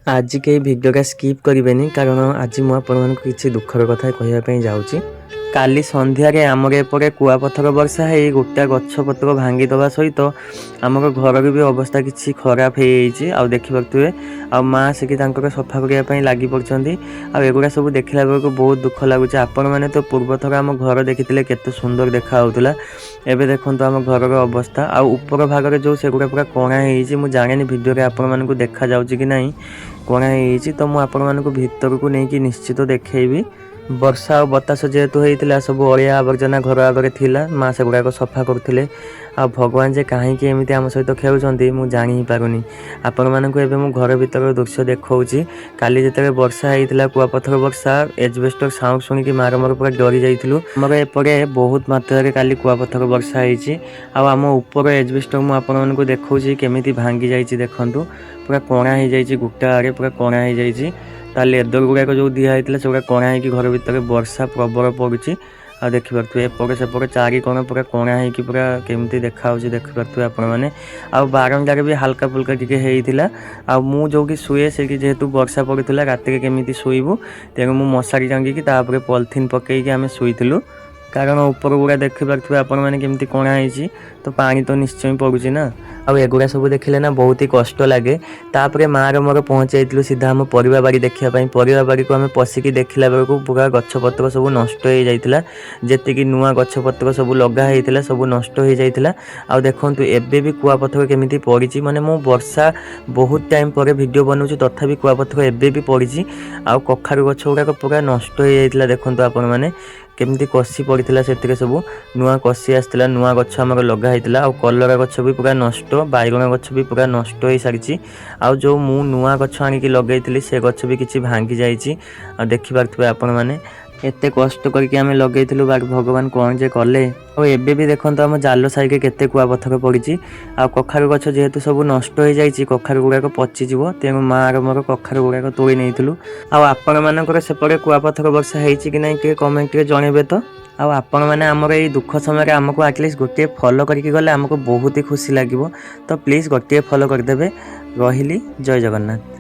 ଆଜି କେହି ଭିଡ଼ିଓଟା ସ୍କିପ୍ କରିବେନି, କାରଣ ଆଜି ମୁଁ ଆପଣମାନଙ୍କୁ କିଛି ଦୁଃଖର କଥା କହିବା ପାଇଁ ଯାଉଛି। କାଲି ସନ୍ଧ୍ୟାରେ ଆମର ଏପଟେ କୁଆପଥର ବର୍ଷା ହେଇ ଗୋଟା ଗଛପତ୍ର ଭାଙ୍ଗିଦେବା ସହିତ ଆମର ଘରର ବି ଅବସ୍ଥା କିଛି ଖରାପ ହେଇଯାଇଛି। ଆଉ ଦେଖିପାରୁଥିବେ, ଆଉ ମା ସେଠି ତାଙ୍କର ସଫା କରିବା ପାଇଁ ଲାଗି ପଡ଼ିଛନ୍ତି। ଆଉ ଏଗୁଡ଼ା ସବୁ ଦେଖିଲା ବେଳକୁ ବହୁତ ଦୁଃଖ ଲାଗୁଛି। ଆପଣମାନେ ତ ପୂର୍ବଥର ଆମ ଘର ଦେଖିଥିଲେ, କେତେ ସୁନ୍ଦର ଦେଖା ହେଉଥିଲା। ଏବେ ଦେଖନ୍ତୁ ଆମ ଘରର ଅବସ୍ଥା। ଆଉ ଉପର ଭାଗରେ ଯେଉଁ ସେଗୁଡ଼ା ପୁରା କଣା ହେଇଯାଇଛି, ମୁଁ ଜାଣେନି ଭିଡ଼ିଓରେ ଆପଣମାନଙ୍କୁ ଦେଖାଯାଉଛି କି ନାହିଁ। କଣା ହେଇଯାଇଛି ତ ମୁଁ ଆପଣମାନଙ୍କୁ ଭିତରକୁ ନେଇକି ନିଶ୍ଚିତ ଦେଖେଇବି। ବର୍ଷା ଆଉ ବତାସ ଯେହେତୁ ହେଇଥିଲା, ସବୁ ଅଳିଆ ଆବର୍ଜନା ଘର ଆଗରେ ଥିଲା। ମା ସେଗୁଡ଼ାକ ସଫା କରୁଥିଲେ। ଆଉ ଭଗବାନ ଯେ କାହିଁକି ଏମିତି ଆମ ସହିତ ଖେଳୁଛନ୍ତି, ମୁଁ ଜାଣି ହିଁ ପାରୁନି। ଆପଣମାନଙ୍କୁ ଏବେ ମୁଁ ଘର ଭିତରର ଦୃଶ୍ୟ ଦେଖାଉଛି। କାଲି ଯେତେବେଳେ ବର୍ଷା ହେଇଥିଲା, କୁଆପଥର ବର୍ଷା, ଏଜବେଷ୍ଟର ସାଉଣ୍ଡ ଶୁଣିକି ମାର ମୋର ପୁରା ଡରି ଯାଇଥିଲୁ। ଆମର ଏପଟେ ବହୁତ ମାତ୍ରାରେ କାଲି କୁଆପଥର ବର୍ଷା ହେଇଛି। ଆଉ ଆମ ଉପର ଏଜବେଷ୍ଟର ମୁଁ ଆପଣମାନଙ୍କୁ ଦେଖାଉଛି କେମିତି ଭାଙ୍ଗି ଯାଇଛି। ଦେଖନ୍ତୁ, ପୁରା କଣା ହେଇଯାଇଛି। ଗୋଟା ଆଡ଼େ ପୁରା କଣା ହେଇଯାଇଛି। ତା ଲେଦର ଗୁଡ଼ାକ ଯେଉଁ ଦିଆ ହେଇଥିଲା, ସେଗୁଡ଼ା କଣା ହେଇକି ଘର ଭିତରେ ବର୍ଷା ପ୍ରବଳ ପଡ଼ୁଛି। ଆଉ ଦେଖିପାରୁଥିବେ, ଏପଟେ ସେପଟେ ଚାରି କଣ ପୁରା କଣା ହେଇକି ପୁରା କେମିତି ଦେଖାହେଉଛି, ଦେଖିପାରୁଥିବେ ଆପଣମାନେ। ଆଉ ବାରଣ୍ଡାରେ ବି ହାଲକା ଫୁଲକା ଟିକେ ହେଇଥିଲା। ଆଉ ମୁଁ ଯେଉଁଠି ଶୁଏ, ସେଇଠି ଯେହେତୁ ବର୍ଷା ପଡ଼ୁଥିଲା, ରାତିରେ କେମିତି ଶୋଇବୁ? ତେଣୁ ମୁଁ ମଶାରୀ ଟାଙ୍ଗିକି ତାପରେ ପଲିଥିନ୍ ପକେଇକି ଆମେ ଶୋଇଥିଲୁ। କାରଣ ଉପର ଗୁଡ଼ା ଦେଖିପାରୁଥିବେ ଆପଣମାନେ କେମିତି କଣା ହେଇଛି, ତ ପାଣି ତ ନିଶ୍ଚୟ ପଡ଼ୁଛି ନା। ଆଉ ଏଗୁଡ଼ା ସବୁ ଦେଖିଲେ ନା ବହୁତ ହି କଷ୍ଟ ଲାଗେ। ତାପରେ ମାଆର ମୋର ପହଞ୍ଚି ଯାଇଥିଲୁ ସିଧା ଆମ ପରିବା ବାଡ଼ି ଦେଖିବା ପାଇଁ। ପରିବା ବାଡ଼ିକୁ ଆମେ ପଶିକି ଦେଖିଲା ବେଳକୁ ପୁରା ଗଛପତ୍ର ସବୁ ନଷ୍ଟ ହେଇଯାଇଥିଲା। ଯେତିକି ନୂଆ ଗଛପତ୍ର ସବୁ ଲଗା ହେଇଥିଲା, ସବୁ ନଷ୍ଟ ହେଇଯାଇଥିଲା। ଆଉ ଦେଖନ୍ତୁ, ଏବେ ବି କୁଆପଥର କେମିତି ପଡ଼ିଛି। ମାନେ ମୁଁ ବର୍ଷା ବହୁତ ଟାଇମ୍ ପରେ ଭିଡ଼ିଓ ବନାଉଛି, ତଥାପି କୁଆପଥର ଏବେ ବି ପଡ଼ିଛି। ଆଉ କଖାରୁ ଗଛ ଗୁଡ଼ାକ ପୁରା ନଷ୍ଟ ହେଇଯାଇଥିଲା। ଦେଖନ୍ତୁ ଆପଣମାନେ, କେମିତି କଷି ପଡ଼ିଥିଲା। ସେଥିରେ ସବୁ ନୂଆ କଷି ଆସିଥିଲା, ନୂଆ ଗଛ ଆମର ଲଗା ହେଇଥିଲା। ଆଉ କଲରା ଗଛ ବି ପୁରା ନଷ୍ଟ, ବାଇଗଣ ଗଛ ବି ପୁରା ନଷ୍ଟ ହେଇସାରିଛି। ଆଉ ଯେଉଁ ମୁଁ ନୂଆ ଗଛ ଆଣିକି ଲଗେଇଥିଲି, ସେ ଗଛ ବି କିଛି ଭାଙ୍ଗି ଯାଇଛି। ଆଉ ଦେଖିପାରୁଥିବେ ଆପଣମାନେ, ଏତେ କଷ୍ଟ କରିକି ଆମେ ଲଗେଇଥିଲୁ, ବାକି ଭଗବାନ କ'ଣ ଯେ କଲେ। ଆଉ ଏବେ ବି ଦେଖନ୍ତୁ, ଆମ ଜାଲ ସାଇଡ଼ରେ କେତେ କୁଆପଥର ପଡ଼ିଛି। ଆଉ କଖାରୁ ଗଛ ଯେହେତୁ ସବୁ ନଷ୍ଟ ହେଇଯାଇଛି, କଖାରୁ ଗୁଡ଼ାକ ପଚିଯିବ, ତେଣୁ ମାଆର ମୋର କଖାରୁ ଗୁଡ଼ାକ ତୋଳି ନେଇଥିଲୁ। ଆଉ ଆପଣମାନଙ୍କର ସେପଟେ କୁଆପଥର ବର୍ଷା ହେଇଛି କି ନାହିଁ, ଟିକେ କମେଣ୍ଟରେ ଜଣେଇବେ ତ। ଆଉ ଆପଣମାନେ ଆମର ଏଇ ଦୁଃଖ ସମୟରେ ଆମକୁ ଆଟଲିଷ୍ଟ ଗୋଟିଏ ଫଲୋ କରିକି ଗଲେ ଆମକୁ ବହୁତ ହି ଖୁସି ଲାଗିବ। ତ ପ୍ଲିଜ୍ ଗୋଟିଏ ଫଲୋ କରିଦେବେ। ରହିଲି, ଜୟ ଜଗନ୍ନାଥ।